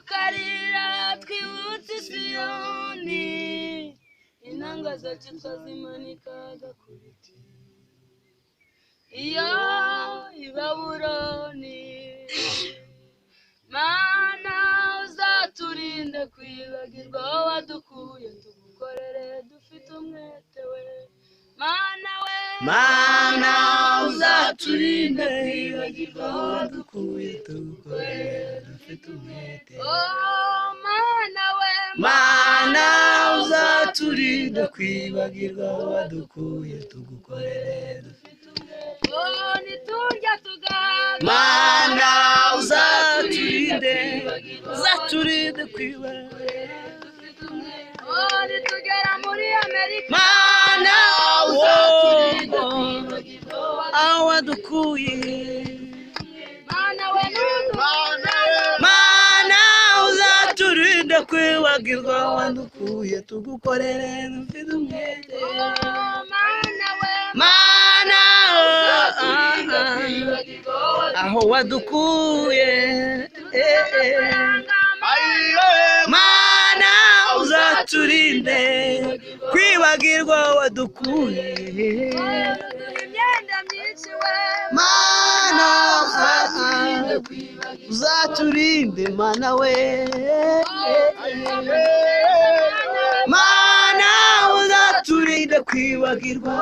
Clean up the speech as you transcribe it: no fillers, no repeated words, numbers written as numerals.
Tukarira twibutse Siyoni, inanga zacu twazimanikaga ku biti iyo i Babuloni. Mana uzaturinde kwibagirwa aho wadukuye, tugukorere dufite umwete we. Mana we, Mana uzaturinde kwibagirwa aho wadukuye, tugukorere dufite umwete. Oh Mana we, Mana uzaturinde kwibagirwa aho wadukuye, tugukorere dufite umwete. Oh niturya tugahaga, Mana uzaturinde, uzaturinde kwibagirwa. Oh nitugera muri Amerika, Mana uzaturinde wo kwibagirwa aho wadukuye. Mana we nuduhuza, Mana uzaturinde kwibagirwa aho wadukuye, tugukorere dufite umwete. Oh Mana we, Mana uzaturinde kwibagirwa aho wadukuye. Amafaranga. Mana uzaturinde kwibagirwa aho wadukuye. Duha imyenda myinshi we, Mana uzaturinde, Mana we. Mana uzaturinde kwibagirwa.